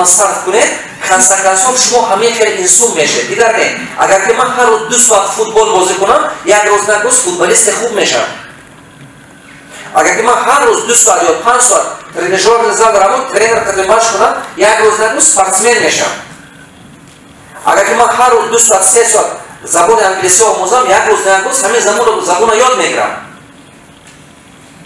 вақтатонро сарф кунед, конце концов шумо ҳамин хел инсон мешавед. Дигар не, агар ки ман ҳар рӯз 2 соат футбол бозӣ кунам, як рӯз на рӯз футболисти хуб мешавам. Агар ки ман ҳар рӯз 2 соат ё 5 соат тренажёрный зал равам, тренер қадри машқ кунам, як рӯз на рӯз спортсмен мешавам. Агар ки ман ҳар рӯз 2 соат, 3 соат забони англисӣ омӯзам, як рӯз на як рӯз ҳамин забонро ёд мегирам.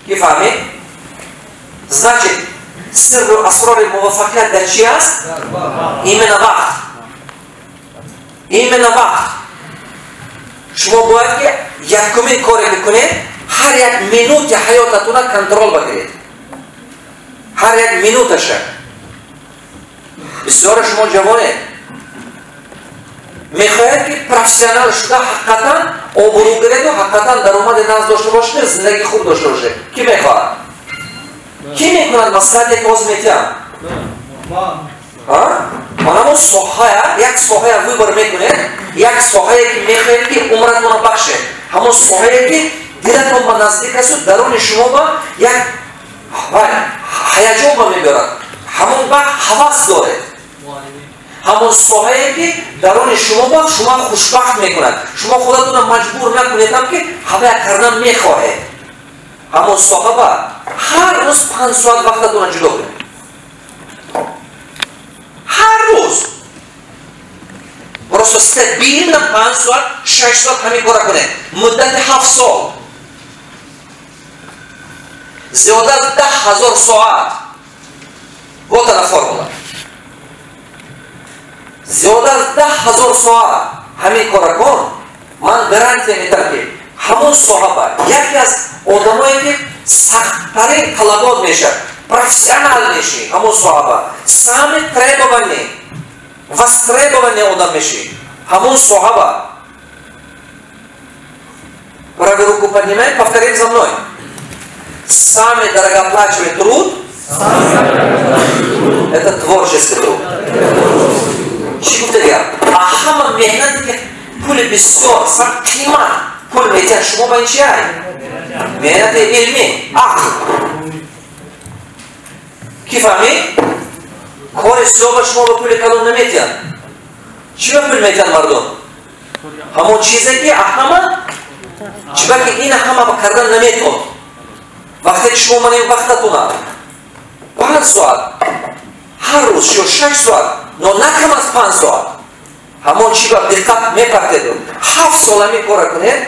Ки фаҳмид? Значит, сирру асрори муваффақият дар чи аст? Именно вақт, именно вақт. Шумо бояд ки якумин коре ки кунед, ҳар як минути ҳаётатона контроль бигиред, ҳар як минуташа. Бисёре шумо ҷавонед, мехоҳед ки профессионал шуда, ҳақиқатан обрӯ гиреду, ҳақиқатан даромади нағз дошта бошед, зиндагии хуб дошта бошед. Ки мехоҳад? Ки мекунад? Маслиҳате ки ҳозир метиҳам, манамо соҳая, як соҳая выбор мекунед, як соҳае ки мехоҳед ки умратонро бахшед, ҳамон соҳае ки дилатон ба наздик асту даруни шумо ба як ҳаяҷон ба мебиёрад, ҳамон ба ҳавас доред, ҳамон соҳае ки даруни шумо ба шумо хушбахт мекунад, шумо худатонро маҷбур накунедам ки ҳавая кардан мехоҳед, ҳамон соҳа ба ҳар рӯз 5 соат вақтатонро ҷудо кунед. Ҳар рӯз просто стабильно 5 соат, 6 соат ҳамин кора кунед муддати 7 сол, зиёда аз 10 000 соат. Вот она, формула. Зиёда аз 10 000 соат ҳамин кора кун, ман гарантия медам, ки ҳамон соҳаба яке аз одамое ки сахттарин талабот мешавад, профессионал мешӣ, ҳамон соҳаба самый требованный, востребованный одам мешӣ ҳамон соҳаба. Правую руку поднимаем, повторим за мной: самый дорогооплачиваемый труд — это творческий труд. Чӣ гуфта дигар? А ҳама меҳнате ки пули бисёр, сам қимат пул метиҳад шумо ба ин чи ай? Меҳнати илмӣ, ақл. Ки фаҳмид? Кори сиёҳ ба шумо ба пули калон наметиҳанд. Чӣ ба пул метиҳанд мардум? Ҳамон чизе ки ҳама чибаки ина ҳама кардан наметон. Вақте ки шумо манин вақтатуна 5 соат ҳар рӯз ё 6 соат, но на кам аз 5 соат, ҳамон чӣ ба диққат мепартеду 7 сол ҳамин кора кунед,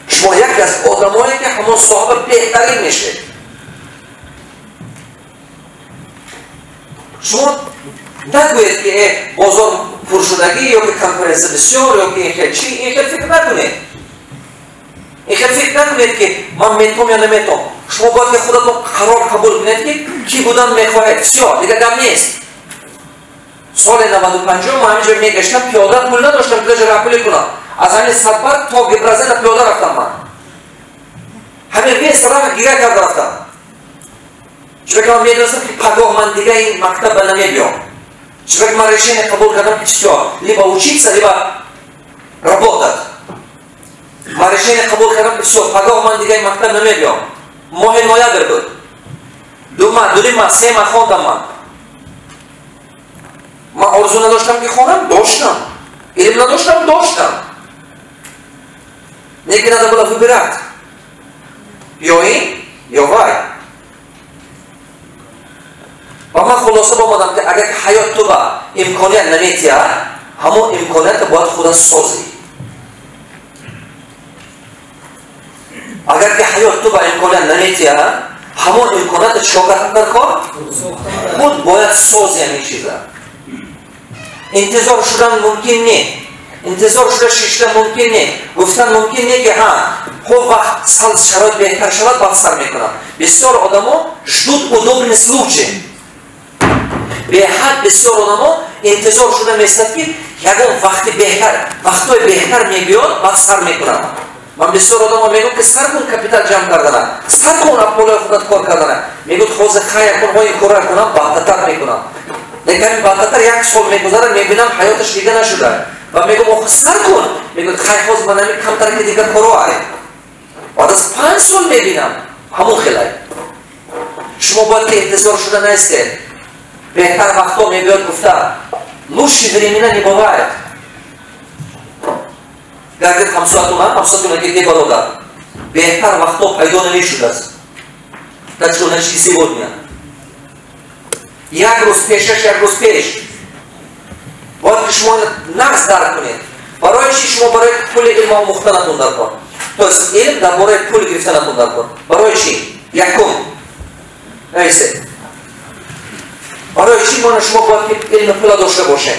шумо яке аз одамое ки ҳамон соҳаба беҳтарин мешед. Шумо нагӯед, ки бозор пуршудагӣ ё ки конкуренция бисёр, ё ки ин хел чи, ин хел фикр накунед. Ин хел фикр накунед, ки ман метом ё наметом. Шумо бояд ки худатон қарор қабул кунед, ки кӣ будан мехоҳед. Всё, дигар гап нест. Соли 95-ум ман ҳаминҷо мегаштам пиёда, пул надоштам ки даже роҳпулӣ кунам. Аз ҳамин Садбарг то Гибразена пиёда рафтам. Ман ҳамин весь раҳ гиря карда рафтам, чунки ман медонистам, ки пагоҳ ман дига ин мактаба намебиём, чунки ман решение қабул кардам, ки всё, либо учиться, либо работать. Ман решение қабул кардам, ки всё, пагоҳ ман дига ин мактаб намебиём. Моҳи ноябр буд. 2 маҳ, 2.5 маҳ, 3 маҳ хондам. Ман орзу надоштам ки хонам? Доштам. Илм надоштам? Доштам. Лекин надо было выбирать: ё ин, ё вай. Ва ман хулоса омадам, ки агар ҳаёт ту ба имконият наметиҳад, ҳамон имкониятро бояд худат созӣ. Агар ки ҳаёт ту ба имконият наметиҳад, ҳамон имкониятро чикор кардан дар кор? Худ бояд сози ҳамин чиза. Интизор шудан мумкин не, интизор шуда шишта мумкин не, гуфтан мумкин не, ки ҳа, хоб, вақт сал шароит беҳтар шавад, баъд сар мекунам. Бисёр одамо ждут удобный случай. Беҳад бисёр одамо интизор шуда местад, ки ягон вақти беҳтар, вақтҳои беҳтар мебиёд, баъд сар мекунам. Ман бисёр одамо мегӯм, ки сар кун капитал ҷамъ кардана, сар кун болои худат кор кардана. Мегӯд: «Ҳозир хай, якун ин кора кунам, баъдтатар мекунам». Лекин ҳамин баъдтатар як сол мегузарад, мебинам, ҳаёташ дига нашуда. Ва мегӯм: «Охи, сар кун». Мегӯд: «Хай, ҳозир ман ҳамин камтар ки дига коро ай». Баъд аз 5 сол мебинам, ҳамон хелай. Шумо бояд ки интизор шуда наистед. Беҳтар вақтҳо мебиёд гуфта, лучшие времена не бывает. Гардид ҳамсоятуна, ҳамсоятуна ки бародар, беҳтар вақтҳо пайдо намешудааст. Так что начни сегодня. Як рӯз пешаш, як рӯз пеш. Бояд ки шумо нағз дарк кунед. Барои чӣ шумо барои пули илм омӯхтанатон дар кор? То есть илм дар бораи пул гирифтанатон дар кор. Барои чӣ? Якум. Нависед. Барои чӣ мана шумо бояд ки илми пула дошта бошем?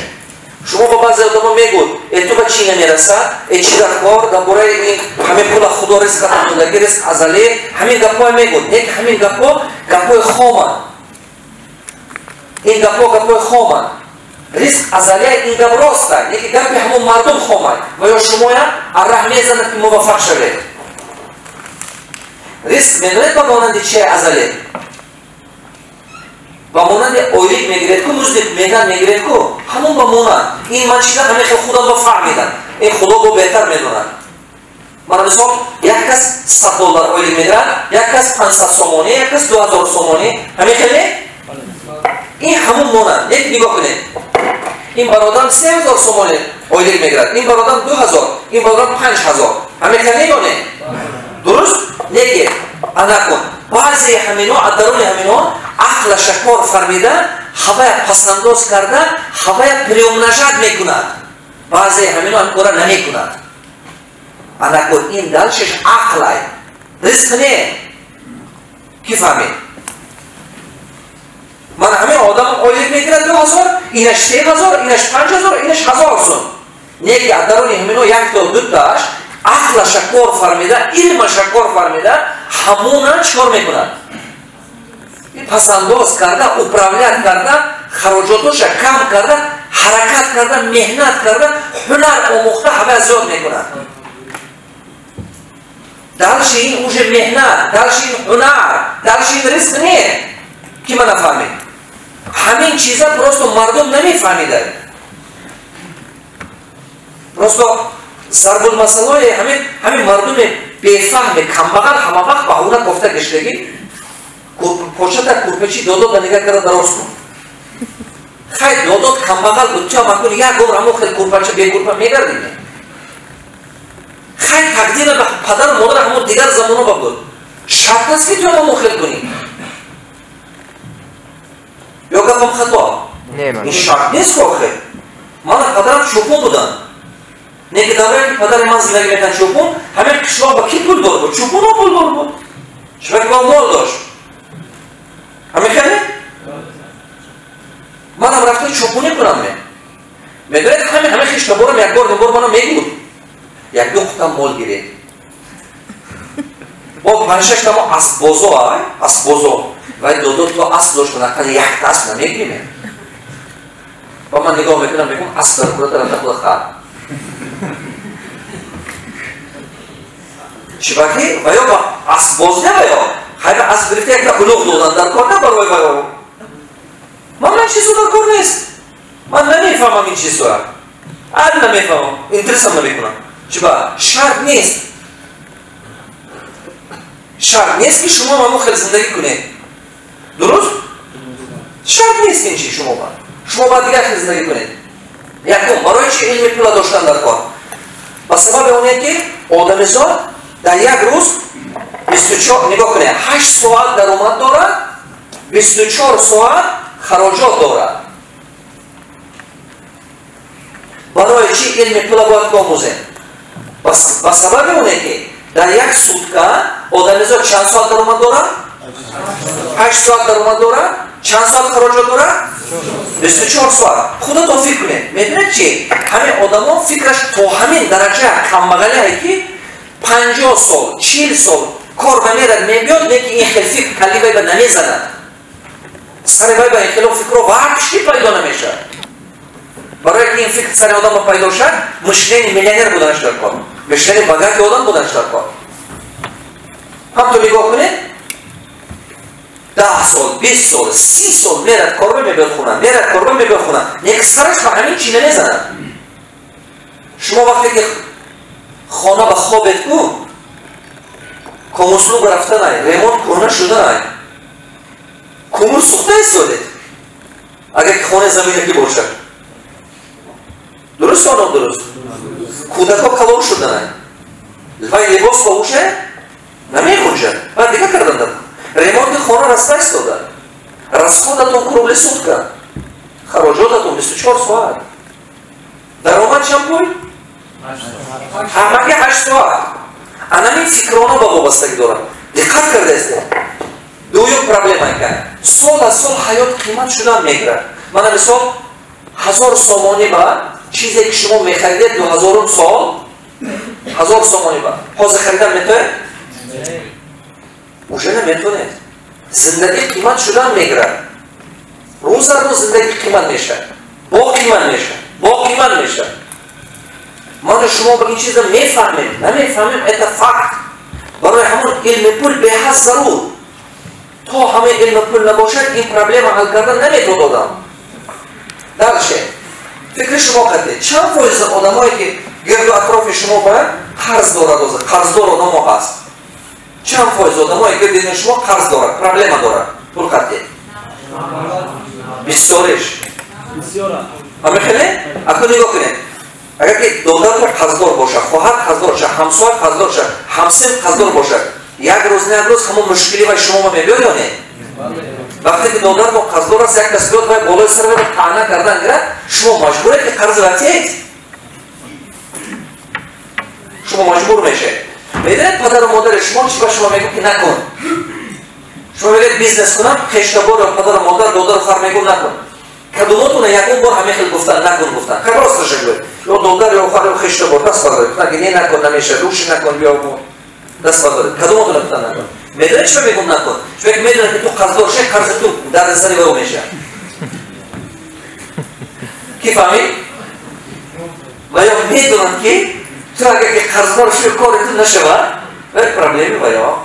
Шумо ба баъзе одамо мегӯд, э ту ба чӣ намерасад, э чӣ дар кор, дар бораи ин ҳамин пула худо ризқатон додаги, ризқ азалӣ, ҳамин гапҳое мегӯд. Не ки ҳамин гапҳо гапҳои хоманд. Ин гапҳо гапҳои хоманд. Ризқ азалия ин гап роста, не ки гапи ҳамон мардум хоманд. Ва ё шумоя арраҳ мезанад ки муваффақ шавед. Ризқ медонед ба монанди чи азалӣ? Ба монанди ойлик мегиред ку, музди меҳнат мегиред ку, ҳамон ба монанд. Ин ман чиза ҳамин хел худам ба фаҳмидам. Ин худо бо беҳтар медонад. Мана мисол, як кас $100 ойлик мегирад, як кас 500 сомонӣ, як кас 2000 сомонӣ. Ҳамин хел не? Ин ҳамон монанд. Як нигоҳ кунед. Ин бародарам 3000 сомонӣ ойлик мегирад, ин бародарам 2000, ин бародарам 5000. Ҳамин хел не ё не? Дуруст? Неки ана кун. Баъзе ҳамино, аз даруни ҳамино ақлаша кор фармида, ҳавая пасандоз карда, ҳавая приумножать мекунад. Баъзе ҳамино ҳам кора намекунад. Ана кун, ин дальше ш ақлай. Ризқ не. Ки фаҳмид? Ман ҳамин одам ойлик мегирад 2000, инаш 3000, инаш 5000, инаш 1000 сум. Неки аз даруни ҳамино як то дутааш ақлаша кор фармида, илмаша кор фармида, ҳамона чикор мекунад? Пасандоз карда, управлять карда, хароҷотоша кам карда, ҳаракат карда, меҳнат карда, ҳунар омӯхта, ҳамая зиёд мекунад. Дальше ин уже меҳнат, дальше ин ҳунар, дальше ин ризқ не. Ки ман нафаҳмид? Ҳамин чиза просто мардум намефаҳмида. Просто зарбулмасалои ҳамин мардуми бефаҳми камбағал ҳама вақт ба ҳуна кофта гаштагӣ, почата курпачи додод ба нигаҳ карда дароз кун. Хай додод камбағал буд, ту ҳам акун як умр ҳамон хел курпача бекурпа мегардӣ. Хай тақдира ба падару модар ҳамон дигар замоно ба буд. Шарт аст ки ту ҳам ҳамон хел кунӣ. Ё гапам хато? Ин шарт нест охир. Мана падарам чӯпон буданд. Не ки даврае ки падари ман зиндагӣ мекард чӯпон, ҳамин қишлоқ ба ки пулдор буд? Чӯпонҳо пулдор буд. Чунки ба мол дошт. Ҳамин хеле? Манам рафта чӯпонӣ кунам ме. Медонед ҳамин хиштаборам як бор ду бор мана мегуд. Як ду қутам мол гиред. Бо панҷ-шаш тамо асбозо, ай, асбозо. Вай додо то асб дошт, ақал якта асб намегирем. Ба ман нигоҳ мекунам, мегӯям асб дар курата рафта худа хар. Чибаки ва ё ба асбоз не ва ё хайба асб гирифта якта улуғ додан дар кор на барои ва ё. Ман чизо дар кор нест. Ман намефаҳмам ин чизоя. Ал намефаҳмам, интересам намекунам. Чиба шарт нест. Шарт нест ки шумо ҳамон хел зиндагӣ кунед. Дуруст? Шарт нест ин чи шумо ба. Шумо бояд дигар хел зиндагӣ кунед. Якум, барои чи илми пула доштан дар кор? Ба сабаби оне ки одамизод дар як рӯз 24, нигоҳ кунед, 8 соат даромад дорад, 24 соат хароҷот дорад. Барои чи илми пула бояд омӯзем? Ба сабаби оне ки дар як сутка одамизод чанд соат даромад дорад? 8 соат даромад дорад. Чанд соат хароҷот дорад? 24 соат. Худатон фикр кунед. Медонед чи? Ҳамин одамо фикраш то ҳамин дараҷа камбағалие ки 50 сол, 40 сол кор ба мерад мебиёд, не ки ин хел фикр калли вай ба намезанад. Сари вай ба ин хело фикрро вообще пайдо намешавад. Барои ки ин фикр сари одам пайдо шавад, мышление миллионер буданаш дар кор, мышление богатый одам буданаш дар кор. Ҳам то нигоҳ кунед, 10 сол, 20 сол, 30 сол мерад корба мебиёд хона, мерад корба мебиёд хона. Не ки сараш ба ҳамин чи намезанад. Шумо вақте ки хона ба хобед ку, комуслуг рафтанай, ремонт кӯҳна шуданай, кумур сӯхта истодед. Агар ки хонаи заминакӣ бошад. Дуруст ё нодуруст? Кӯдакҳо калон шудананд, вай либос ба уже намегунҷад, баъд дигар кардан. Ремонти хона раста истода, расходатон круглый сутка, хароҷотатон 24 соат. Даромад чанд пул? Ҳамаги 8 соат. Анамин фикрона ба вобастагӣ дорад. Диққат кардаистед? Дуюм проблема ка: сол аз сол ҳаёт қимат шудан мегирад. Мана, мисол, 1000 сомонӣ ба чизе ки шумо мехаридед 2000-ум сол, 1000 сомонӣ ба ҳозир харидан метавонед? Уже наметавонед. Зиндагӣ қимат шудан мегирад. Рӯз аз рӯз зиндагӣ қимат мешавад, бо қимат мешавад, бо қимат мешавад. Ману шумо ба ин чиза мефаҳмем, намефаҳмем, это факт. Барои ҳамон илми пул беҳад зарур. То ҳамаи илми пул набошад, ин проблема ҳал кардан наметавонад одам. Дальше, фикри шумо қатъи чанд фоизи одамое ки гирду атрофи шумо ба қарз дорад? Оза қарздор одамо ҳаст? Чанд фоиз одамое гирди шумо қарз дорад, проблема дорад пул қатъи? Бисёриш ҳама хеле. Акун нигоҳ кунед: агар ки додаратон қарздор бошад, хоҳар қарздор бошад, ҳамсоя қарздор бошад, ҳамсин қарздор бошад, як рӯз на як рӯз ҳамон мушкили вай шумо мебиёд ё не? Вақте ки додаратон қарздор аст, як кас биёд, вай болои сар таъна кардан гирад, шумо маҷбуред ки қарзи ватиед. Шумо маҷбур мешавед. Медонед, падару модари шумо чӣ ба шумо мегӯ ки накун? Шумо мегӯед, бизнес кунам, хештабор ё падару модар, додару хоҳар мегӯ, накун. Кадумотуна ягон бор ҳамин хел гуфтан, накун гуфтан? Росташа гӯед: ё додар, ё хоҳар, ё хештабор. Даст бардоред. Гуфтан ки не, накун, намешавад, рӯши накун, биё, даст бардоред. Кадумотуна гуфтан накун? Медонед, чӣ мегӯм накун? Чунки медонад, ки ту қарздор шавӣ, қарзи ту дарди сари ваё мешавад. Ки фаҳмид? Ва ё медонад, ки ту агар ки қарздор шавӣ, кори ту нашавад, вай проблеми ваё.